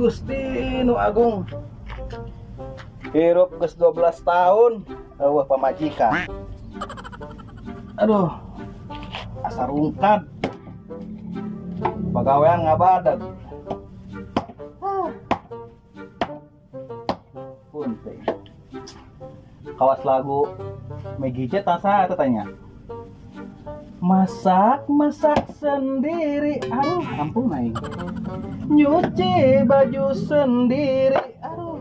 Gusti nu agung. Hirup geus 12 tahun eueuh pamajikan. Aduh. Asa rungkad. Pagawean ngabadag. Punting. Kawas lagu Meggy Z tasa eta tanya. Masak-masak sendiri, aduh ampun aing. Nyuci baju sendiri, aduh.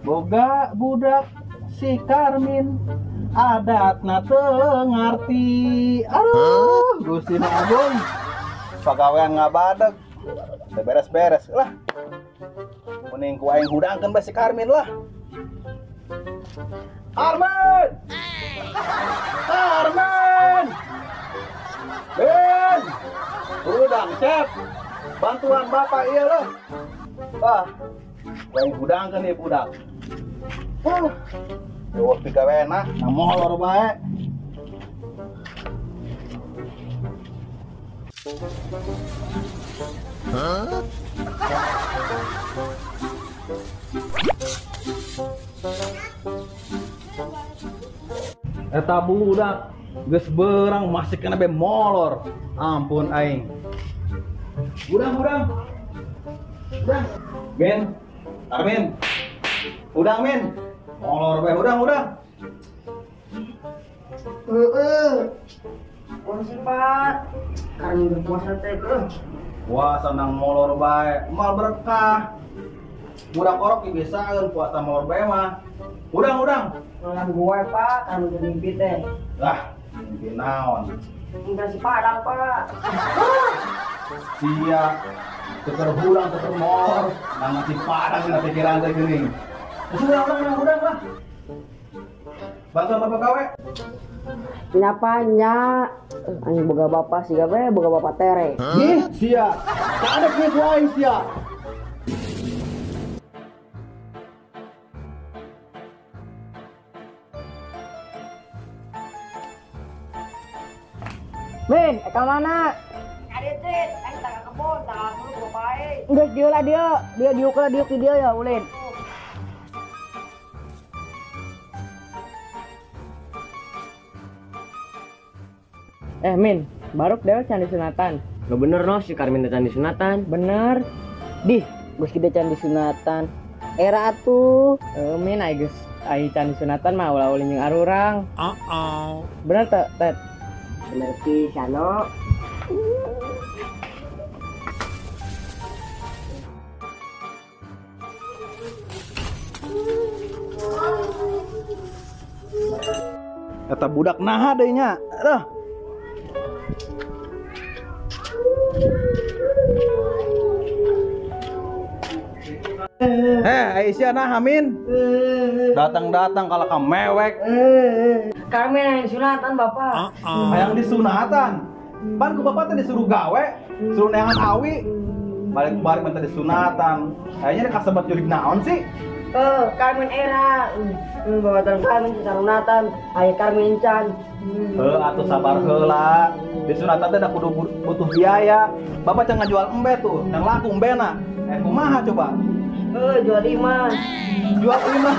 Boga budak si Karmin, adatna teu ngarti. Aduh, Gusti nu agung. Pagawean ngabadeg. Teu beres-beres lah. Mending ku aing hudangkeun bae si Karmin lah. Karmin! Karmin! Ben! Hudang cep! Bantuan bapak iya loh. Wah, aing hudangkeun ieu budak. Huh. Eueuh pigaweana, molor bae. Hah? Eta budak geus beurang masih kena be molor. Ampun aing. Hudang, hudang. Hudang. Ben, Armin. Hudang, Min. Molor bae hudang, hudang. Heeh. Puasa, Pak. Karena berpuasa teh heuh. Puasa nang molor bae, mal berkah. Budak orok dibiasakeun puasa molor bae mah. Hudang, hudang. Malam gue, Pak, kan udah mimpi teh. Lah, mimpi naon? Mimpi si Padang, Pak. Sia, tuker hudang, tuker molor, nang si Padang dina pikiran teh geuning. Hudang, hudang, hudang lah. Bantuan bapak gawe. Nyapanya, anjing boga bapak siga bae, boga bapak tere. Ih, sia. Kadek nih ku aing sia. Min, eka mana? Adik, aing tak ke kebun, tak dulu ke bae. Geus dieu lah dieu, dia diuk lah diuk di dieu ya ulin. Min, baruk dewek can disunatan. Lo bener no, si Karmin can disunatan. Bener. Dih, geus kieu can disunatan. Era atuh. Min, ai geus ai can disunatan mah ulah ulin jeung arurang. Bener teu, Tet? Bener pisan no. Eta budak naha deui nya. Aduh. Aisyah nah Amin. Datang-datang kalau ka mewek. Karmin yang disunatan bapak. Hayang disunatan. Pan ku bapak teh disuruh gawe, suruh neangan awi. Balik-balik minta disunatan. Kayaknya dia kasebat jurig naon sih? Karmin era. Babatan Karmin disunatan, aya Karmin can. Heuh atuh sabar heula. Disunatan teh da kudu butuh biaya. Bapak can ngajual embe tuh, yang laku embena. Kumaha coba? Jual imah. Jual imah.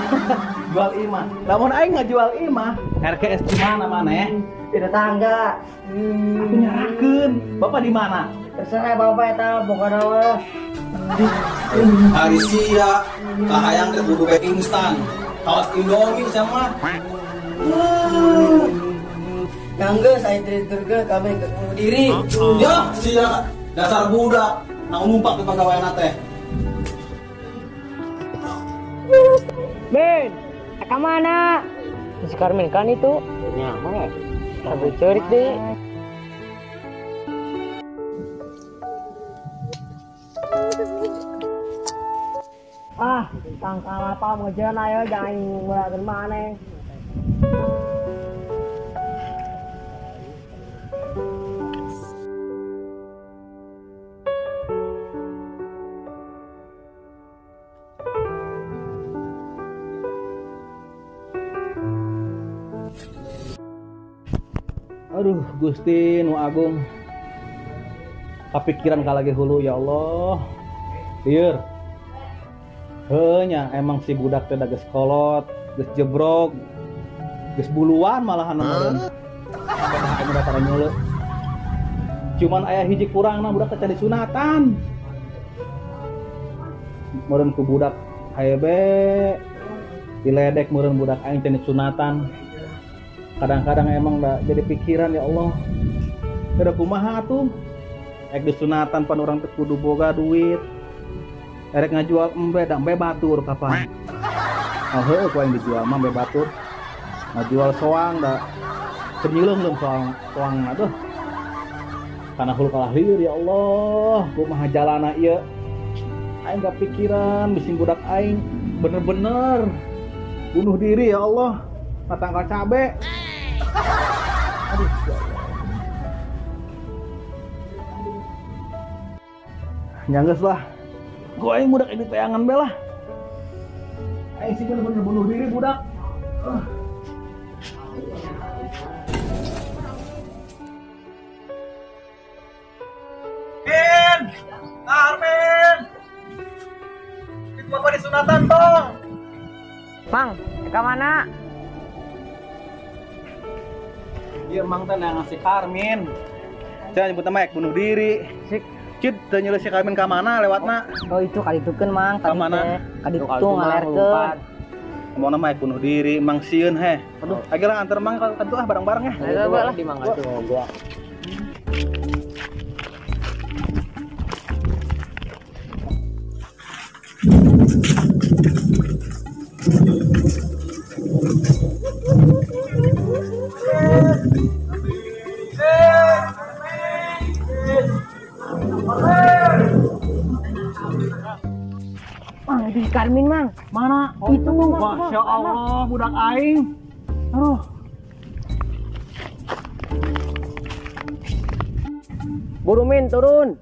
Jual imah. Lamun aing ngajual imah, RKS di mana maneh? Di tetangga. Aku nyarakeun. Bapak di mana? Terserah bapak eta pokona mah. Ari sia, kahayang teh kudu bae instan. Kawas Indomie sama. Yang geus aing teu kami bunuh diri. Ya, sia dasar budak. Nang numpak ke pagawean teh. Ben, ka mana? Si Karmin kan itu. Nyaho. Sampai cerik deh. Ah, tangkal apa ngejalan ayo jangan ngulakeun maneh. Aduh, Gusti nu agung. Kapikiran kalagi hulu ya Allah. Lieur. Heuh nya emang si budak teh da geus kolot, geus jebrog, geus buluan malahan meureun. Sampai aing udah tara nyule. Cuman aya hiji kurangna budak teh can disunatan. Meureun ku budak haebe diledek meureun budak aing can disunatan. Kadang-kadang emang da jadi pikiran ya Allah. Kada kumaha atuh? Ek disunatan pan urang teh kudu boga duit. Erek ngajual embe da embe batur kapan. Oh heueuh ku aing dijual mah embe batur. Ngajual soang da keur nyileung soang aduh. Kana hulu kalah lieur ya Allah, kumaha jalana ieu. Aing gak pikiran bising budak aing bener-bener bunuh diri ya Allah. Natangkal cabe. Aduh ya Allah. Nyanggeus lah. Gua aing budak ini tayangan be lah. Aing sih bener-bener bunuh diri budak. Min, Armin. Itu bapak disunatan tong. Mang, ka mana? Iya mang teh ngasih Karmin. Jangan nyebut nama ek bunuh diri. Sik. Cid, teu nyeuleus si Karmin ka mana lewatna? Oh itu kaditukeun mang, ka mana? Kaditu ngalerkeun. Mau nama ek bunuh diri, mang sieun heh. Aduh, age lah antar mang ka ditu ah bareng-bareng ya. Ayo lah di mang atuh gua. Mang, itu si Karmin mang. Mana? Oh, itu Masya Allah, budak aing. Aduh. Buru Min, turun.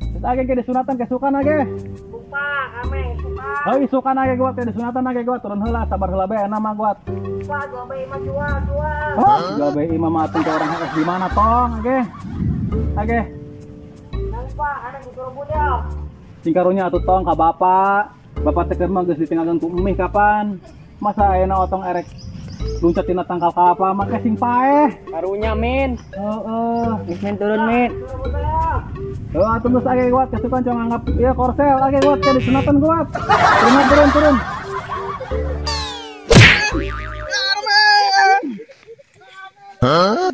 Terus age ke disunatan kesukan age. Suka, kame, suka. Heuh, sukan age gua teh disunatan age gua turun heula, sabar heula bae enak mah gua. Suka, jual bae imah jual, jual. Hah, jual bae imah mah atuh orang harus di mana tong age. Age. Nang Pak, ana dikerubut ya. Sing karunya atuh tong ka bapak. Bapak teh keur mah geus ditinggalkeun ku emih kapan? Masa ayeuna otong erek luncat tina tangkal kalapa mah sing paeh. Karunya Min. Heeh. Geus Min turun Min. Heuh atuh geus age kuat kesukan cong anggap ieu korsel age kuat teh disunatan kuat. Turun turun turun. Hah?